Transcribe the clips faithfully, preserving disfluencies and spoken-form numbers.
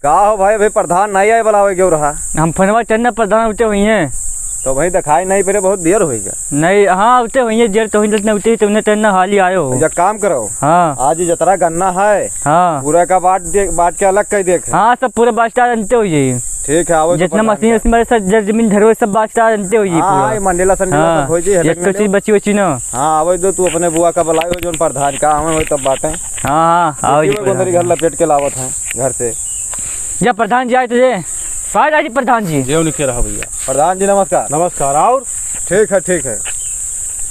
का हो भाई, अभी प्रधान नाहीं आए, बुलावे गयो रहा। हम फोनवा चन्ना प्रधान उते हुई हैं। तो भाई दिखाई नाहीं पड़े, बहुत देर होइगा। नहीं, हाँ, उते हुई हैं, देर तो हुई, लेकिन उते ही तो उन्हें चन्ना हाली आयो हो। एक काम करो। हाँ। आज ये जतरा गन्ना है, हाँ। पूरा का बांट दे, बांट के अलग कर दे। हाँ, सब पूरा बास्ता अंते हो जाई। ठीक है, आवो तो जितना प्रधान मशीन का। उशीन वाले सब जर जमीन धरो, सब बास्ता अंते हो जाई हाँ, पूरा। हाँ, ये मंडेला संडेला हाँ, सब हो जाई, ये हेलमेट तो चीज में। बची उची ना। हाँ, आवो दो, तू अपने बुआ का बुलायो, जोन प्रधान का आवे हो तब बाटे। हाँ, हाँ, आओ जी, जी, वो प्रधान। घर लपेट के लावत है, घर से। या प्रधान जी आए तो ये। पार आ जी प्रधान जी। जे उनके रहा भैया। प्रधान जी, नमस्कार। नमस्कार, और? ठीक है, ठीक है।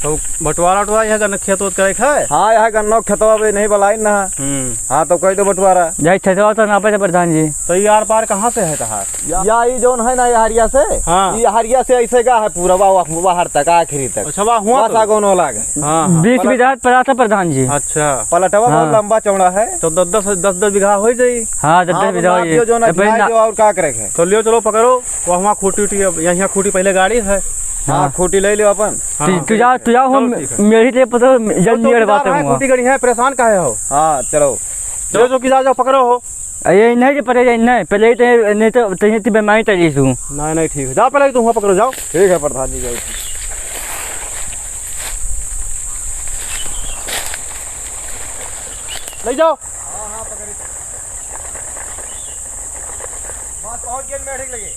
तो बंटवारा, बंटवारा यहाँ का खेत ओत करे के है? हाँ, यहाँ गन्ना खेतवा पे नहीं बलाई ना। हम्म। हाँ, तो कह दो बंटवारा। जाई खेतवा तो नापे थे प्रधान जी। तो ये आर पार कहाँ से है तहार? या, या ई जौन है ना, ये हरिया से? हाँ। ये हरिया से ऐसे का है पूरा, वा-, वा-, बाहर तक, आखिरी तक। अच्छा, वाह, हुआ बस तो? आगोन वाला है। हाँ, हाँ। बीस पलट- बीघा पड़ा था प्रधान जी। अच्छा। पलटवा बहुत हाँ। लंबा चौड़ा है। तो दस दस, दस दस बीघा हो जाई। हाँ, दस हाँ, दस तो बीघा हो नाप जाई। दियो, जो ना तो पहले गिनाई ना- दियो, और का करे के है? तो लियो, चलो पकड़ो, वो वहाँ खूँटी उटी, अब यहाँ खूँटी पहले गाड़ी है। हाँ, हाँ। खूँटी ले लियो अपन। हाँ, तू, तू ठीक जा, है। तू जा, चलो, हम ठीक है। मेरी लिए पता जन तो नियर चौकीदार बात है है, वहाँ। खूँटी गड़ी है, परेशान काहे हो? हाँ, चलो। चलो चौकीदार, जाओ पकड़ो हो। अरे नहीं रे, परे जाए, नहीं, पहले ही तो, नहीं तो, तहीं तो बेमारी चली सु। नहीं, नहीं, ठीक है, जाओ पहले ही तुम वहाँ पकड़ो, जाओ। ठीक है प्रधान जी, जाओ। ले जाओ।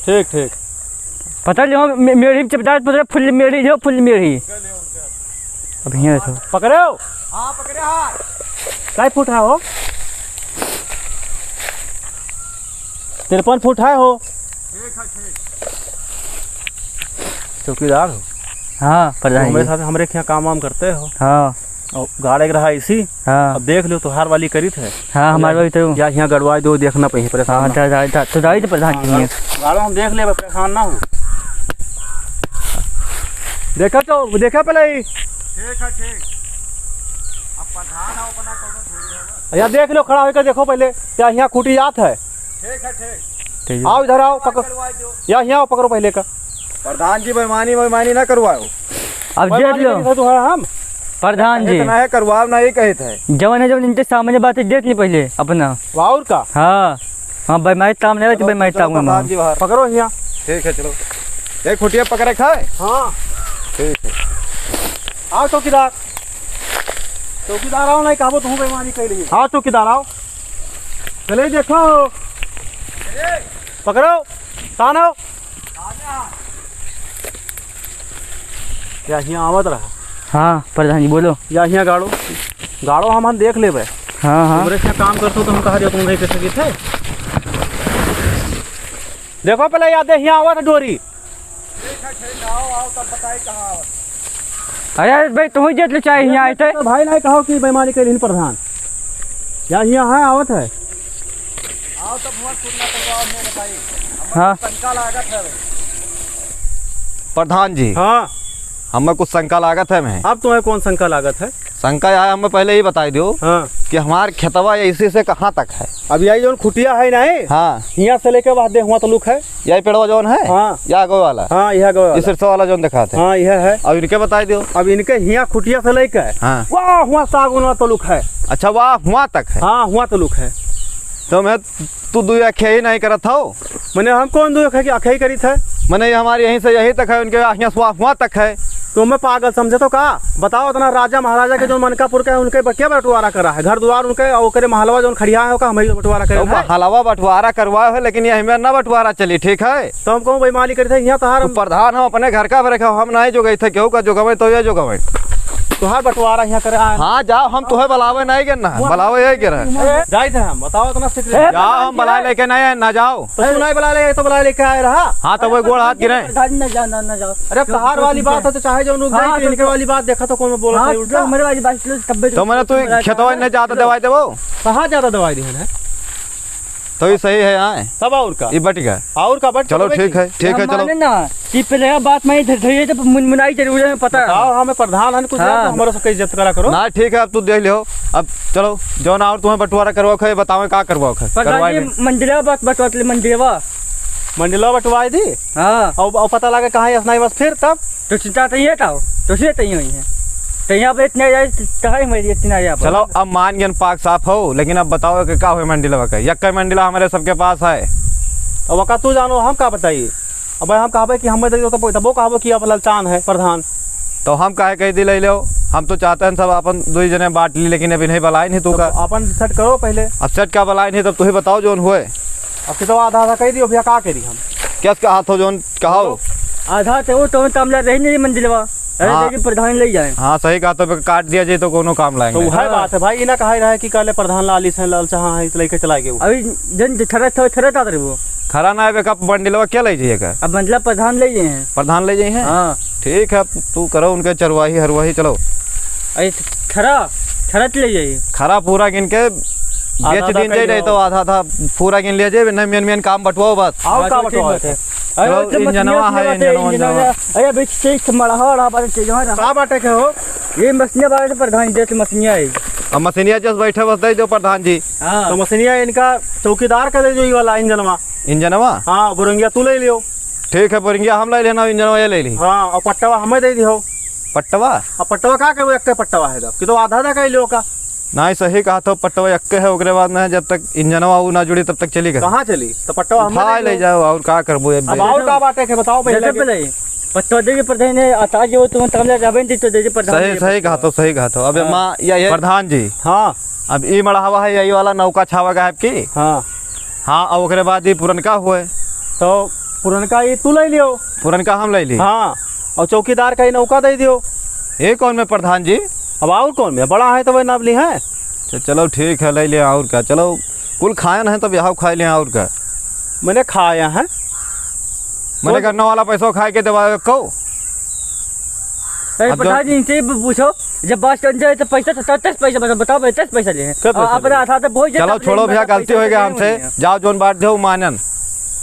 ठीक, ठीक। पता लियो, मे-, मेढ़ी चपटार पकड़े, फुल मेढ़ी जो, फुल मेढ़ी। अब हियाँ रखो। पकड़े हो? हाँ, पकड़े हाँ। कै फुट है हो? तिरपन फुट है हो। ठीक है, ठीक। चौकीदार हो? हाँ, प्रधान जी। हमारे साथ, हमरे यहाँ काम वाम करते हो? हाँ। और गाड़े के रहा इसी? हाँ। अब देख लियो, तोहार वाली करित है। हाँ, हमार या, वाली तो। या यहाँ गड़वाई दो, देखना पही, परेशान हाँ, ना। जा, जा, जा, तो जाई तो प्रधान हाँ, जी। गाड़ो, गाड़ो हम देख लेबे, परेशान ना हो। देखा तो, देखा पहले ही। ठीक है, ठीक। अब प्रधान आओ, अपना कौनो थोड़ी होगा। या देख लो, खड़ा होकर देखो पहले, या यहाँ खूँटी जात है? ठीक है, ठीक। ठीक है। आओ, इधर आओ, पकड़। या यहाँ आओ, पकड़ो पहले का। प्रधान जी, बेईमानी, बेईमानी ना करवाओ। अब बेईमानी देख लो। करी था तुम्हारा हम? प्रधान जी। इतना है, करवाओ ना, ये कहे थे। जवन है, जवन इनके सामने बात है, देख ली पहले अपना। और का? हाँ। हाँ, बेईमानी काम नहीं, तो चलो, बेईमानी चलो, काम प्रधान जी बाहर। पकड़ो यहाँ। ठीक है, चलो। एक खूँटिया पकड़े खाए? हाँ। ठीक है। आओ चौकीदार। चौकीदार आओ, नहीं कहबो तुम बेईमानी कर ली। हाँ चौकीदार आओ। चले देखो। पकड़ो। तानो। या हियाँ आवत रहा। हाँ, प्रधान जी, बोलो। या हियाँ गाड़ो। गाड़ो हम, हम देख लेबे। हाँ, हाँ। तुमरे हियाँ काम करतो तो हम कहा दिया तुम नहीं कर सकी थे। देखो पहले याद है, हियाँ आवत है डोरी। ठीक है, ठीक है, आओ, आओ, तब बताई कहाँ आवत। अरे भाई, तुम ही देख लो, चाहे हियाँ आए थे। तो भाई नहीं कहो कि बेईमानी के लिए प्रधान। या हियाँ है, आवत है। आओ, तब हुआ सुनना तो आओ, मैं बताई। हाँ। शंका लागत है। प्रधान जी। हाँ। हमें कुछ शंका लागत है, मैं। अब तुम्हें कौन शंका लागत है? शंका यह है, हमें पहले ही बताई दो हाँ। कि हमार खेतवा ऐसे से कहाँ तक है? अब यही जौन खुटिया है नहीं? हाँ। हियाँ से लेके वहाँ दे हुआ तलुक है। यही पेड़वा जौन है? हाँ। या आगे वाला? हाँ, यह आगे वाला। इस सिरसा वाला जौन दिखाते हैं? हाँ, यह है। अब इनके बताई दो। अब इनके हियाँ खुटिया से लेके हाँ। वाह, हुआ सागौन वाला तलुक है। अच्छा, वाह, हुआ तक है? हाँ, हुआ तलुक है। तो मैं तू दुई अखे ही नहीं करत हो। मने हम कौन दुई अखे की अखे ही करी थे? मने ये हमारे यहीं से यहीं तक है, उनके यहाँ से वहाँ तक है। तो मैं पागल समझे तो का? बताओ, इतना राजा महाराजा के जो मनकापुर के है, उनके ब-, क्या बंटवारा करा है? घर द्वार उनके और ओकरे महलवा जो खड़िया है, ओका हमारी बंटवारा करे तो है? महलवा बंटवारा करवाए है, लेकिन ये हमें ना बंटवारा चली, ठीक है? तो हम कहूँ बेईमानी करी थे, यहाँ तोहार तो प्रधान हम अपने घर का रखे, हम नहीं जोगई थे, केहू का जोगवे तो ये जोगवे। तोहार बंटवारा यहाँ करे आए। हाँ, जाओ, हम तुम्हें बुलावे नहीं गिरना है, बुलावे यही गिरा है। जाइत है हम, बताओ इतना सीक्रेट। ए, जाओ, हम बुलाए लेके नहीं आए, ना जाओ। तो तू नहीं बुला ले, तो बुला लेके आए रहा। हाँ, तो वो गोड़ हाथ गिरे। प्रधान जी, ना जाओ, ना, ना जाओ। अरे, अब तोहार वाली बात है, तो चाहे जो रुक हाँ, जाए, तो तो इनके वाली बात देखा तो कौन बोलत हाँ, है तो उल्टा। हमारे वाली बात लो, तब तो मैंने तू खेतवा में ज्यादा दवाई देबो। कहाँ ज्यादा दवाई दी है? तो ये सही है, आए। तब और का? ये बट गया। और का बट चलो, चलो ठीक भाई। है, ठीक है, हम चलो। माने ना कि पहले यह बात मैं इधर धरिए, जब मुनमुनाई जरूर है, पता है। बताओ, हमें प्रधान है, कुछ हाँ। है तो हमारा सबके इज्जत करा करो। ना, ठीक है, अब तू देख लियो। अब चलो, जो ना और तुम्हें बंटवारा करवाओ खे, बताओ का करवाओ खे, प्रधान करवाए जी, में। मंदिरवा बट-, बंटवा ले, मंदिरवा। मंदिरवा बंटवाए दी? हाँ। और, और पता लगे कहाँ है, नहीं बस फिर तब? तो चिंता तो ये था, तो से तो ही हुई है। तो यहाँ पे इतने जाए, तो है मेरी इतना यहाँ पर। चलो, अब मान गए पाक साफ हो, लेकिन अब बताओ कि का हुए मंडिलवा का? यक्का मंडिला हमारे सबके पास है। अब का तू जानो, हम का बताई? अब हम कहबे कि हमें दे दो, तब, तबो कहबो कि अब ललचान है प्रधान। तो हम काहे कह दी ले लो? हम तो चाहते हैं सब अपन दुई जने बांट ली, लेकिन अब इन्हें बलाई नहीं तू तब का। अपन सेट करो पहले। अब सेट का बलाई नहीं, तब तू ही बताओ जोन हुए। अब तो आधा आधा कह दियो भैया, का करी हम? क्या इसका हाथ हो जोन कहो? आधा तो वो तो तामला रही नहीं मंजिलवा। अरे हाँ। देखिए, प्रधान ले जाए। हाँ, सही कहा, तो काट दिया जाए तो कोनो काम लाएंगे। तो वह हाँ। बात है भाई, इना कहा रहा है कि काले प्रधान लाली से लाल चाहा है, इस लेके चला गए वो। अभी जन ठरत हो, ठरत आत रहे वो। खरा ना आवे का बंडलवा क्या ले जाइए का? अब बंडला प्रधान ले जाए हैं। प्रधान ले जाए हैं? हाँ। ठीक है, अब तू करो उनके चरवाही हरवाही, चलो। अरे खरा, खरा तो ले जाइए। खरा पूरा गिन के आधा बेच आधा दिन कर जाए, नहीं लो। तो आधा आधा पूरा गिन लिया जाए, नहीं मेन मेन काम बटवाओ बस। आओ हाँ, का तो ठीक बटवाओ? बात है। अरे, चलो, तो इंजनवा मशीन है, बाटे, इंजनवा, इंजनवा। इंजनवा। अरे, अभी चीज से मढ़ा और आप चीज है। का बाटे के हो? ये मशीन बाटे प्रधान जी, जैसे मशीनिया है। अब मशीनिया जस बैठे बस दे दो प्रधान जी। हाँ। तो मशीनिया इनका चौकीदार का दे दो, ये वाला इंजनवा। इंजनवा? हाँ, बोरंगिया तू ले लियो। ठीक है, बोरंगिया हम ले लेना, इंजनवा ये ले ली। हाँ, और पट्टवा हमें दे दियो। पट्टवा? अब पट्टवा का करबो, एक पट्टवा है जब कि तो आधा आधा कर लियो का। नहीं, सही कहा तो पट्टवा यक्के है, ओकरे बाद में जब तक इंजनवा ऊ ना जुड़ी तब तक चली गई। कहाँ चली? तो पट्टवा हमें उठा दे ले दो। जाओ, और का करबो ये अब बे-, और का बाटे के बताओ पहले जैसे के। पहले पट्टवा दे दे प्रधान ने, आता जो तुम तमले जाबे नहीं तो दे दे प्रधान सही, ने सही पट्टवा। कहा तो, सही कहा तो। अब हाँ। माँ, या ये प्रधान जी। हाँ। अब ई मड़ावा है, यही वाला नौका छावा का है आपकी? हाँ। हाँ, और ओकरे बाद ई पुरनका हुए। तो पुरनका ई तू ले लियो। पुरनका हम ले ली। हाँ, और चौकीदार का ही नौका दे दियो। ये कौन में प्रधान जी? अब और कौन में? बड़ा है तो वही नाप ली है। अच्छा, चलो ठीक है, ले लिया और का। चलो, कुल खाए ना है तब यहाँ खाए लिया और का। मैंने खाया है। मैंने कौन? गन्ना वाला पैसा खाए के देवा को। अरे अब जो प्रधान जी, इनसे ही पूछो, जब बात चल जाए तो पैसा तो दस पैसा, मतलब बताओ भाई, दस पैसा ले हैं। क्या पैसा और अपना ले? हाथ हाथ बहुत चलो, ज्यादा छोड़ो भैया, पैसा गलती हो गया नहीं हमसे। है। जाओ, जोन बात दे मानन।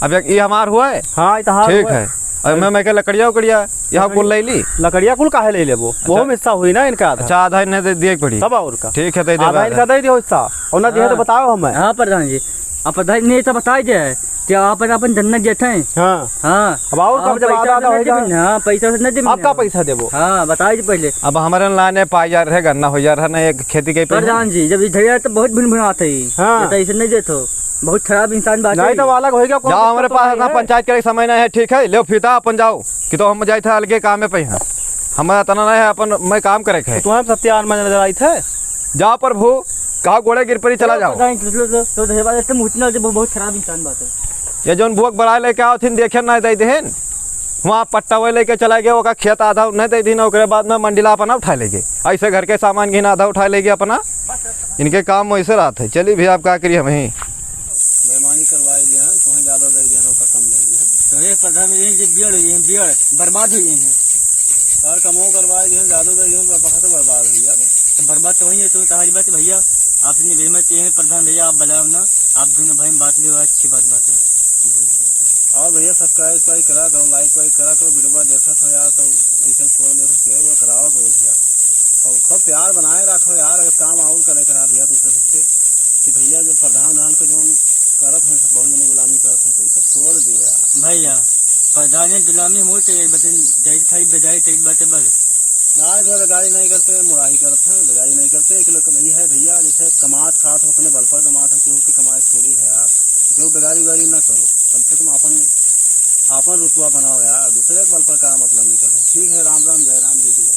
अब एक, ये हमार हुआ है? हाँ, ये तो हार ठीक हुआ है। है। अरे मैं, मैं क्या लकड़िया उकड़िया यहाँ कुल ले ली? लकड़िया कुल काहे ले लेबो? अच्छा। वो में हिस्सा हुई ना इनका आधा। अच्छा, आधा इन्हें दे दिए पड़ी। तब और का? ठीक है, दे दे आधा आधा। इनका दे दियो हिस्सा। और ना दिए तो हाँ। बताओ हमें। हाँ प्रधान जी, आप प्रधान ने तो बताई दे है कि आप अपन, अपन धंधा जेठ हैं। हाँ। हाँ। अब और हाँ, कब जब पैसा आधा आधा तो नहीं होएगा? देबे ना, हाँ, पैसा से नहीं देबे अब ना। का पैसा देबो? हाँ, बताई दे पहले। अब हमारे लाने पाई जा रहे, गन्ना हो जा रहा ना, एक खेती के पे। प्रधान जी, जब इधर आए तो बहुत भिन भिन आते ही। हाँ। ये तो ऐसे नहीं देतो। बहुत खराब इंसान बात नहीं है। तो अलग होएगा, कौन जाओ, दिक्कत हमारे तो पास नहीं इतना है। पंचायत करे समय नहीं है, ठीक है? ले फीता अपन जाओ, कि तो हम जाए थे अलगे काम में पे हैं। हमारा इतना नहीं है, अपन मैं काम करे थे। तो तुम्हें सत्यान में नजर आई थे? जाओ प्रभु, कहा गोड़े गिर पड़ी, चला जाओ। पता नहीं, तो, तो, तो, तो, धन्यवाद, तुम उतना जो बहुत खराब इंसान बात है। ये जौन बुअक बड़ा लेके आओ थिन, देखे ना दे देहन। वहाँ पट्टा वही लेके चला गया, ओका खेत आधा उन्हें दे दीन, ओकरे बाद में मंडिला अपना उठा ले गए। ऐसे घर के सामान घिन आधा उठा ले गए अपना। इनके काम वैसे रहत है। चली भैया, आप का करी हम ही। बेईमानी करवाई दिया है, तुम्हें ज्यादा दे दिया, ओका कम दे दिया। तो ये प्रधान जी, ये बियड़ हुई है, बियड़ बर्बाद हुई है। सर, कमो करवाई दिया, ज्यादा दे दिया, बाबा तो बर्बाद हो गया। तो बर्बाद तो वही है, तुम्हें कहा बात भैया, आपसे निवेदन है, प्रधान भैया, आप बुलाओ ना, आप दोनों भाई में बात लियो, अच्छी बात, बात है। और भैया, subscribe वाइब करा करो, like वाइब करा करो, video देखा था यार, तो ऐसे छोड़ दे, share वो कराओ करो भैया। और खूब प्यार बनाए रखो यार, अगर काम और करे करा भैया, तो उसे सबसे कि भैया, जब प्रधान धान के जौन करत हैं, सब बहुत जने गुलामी करत हैं, तो ये सब छोड़ दियो यार। भैया, प्रधान ने गुलामी मोड़ के बतन जाइत खाली बेजाइत एक बात है बस। ना, इधर बेगारी नहीं करते, मुराही करत हैं, बेगारी नहीं करते। एक लोग यही है भैया, जैसे कमात खात हो, अपने बल पर कमात हो, केहू के कमाई थोड़ी है यार। केहू बेगारी उगारी ना करो, कम से कम अपन, अपन रुतबा बनाओ यार, दूसरे के बल पर का मतलब निकल है। ठीक है, राम राम, जय राम जी की जय।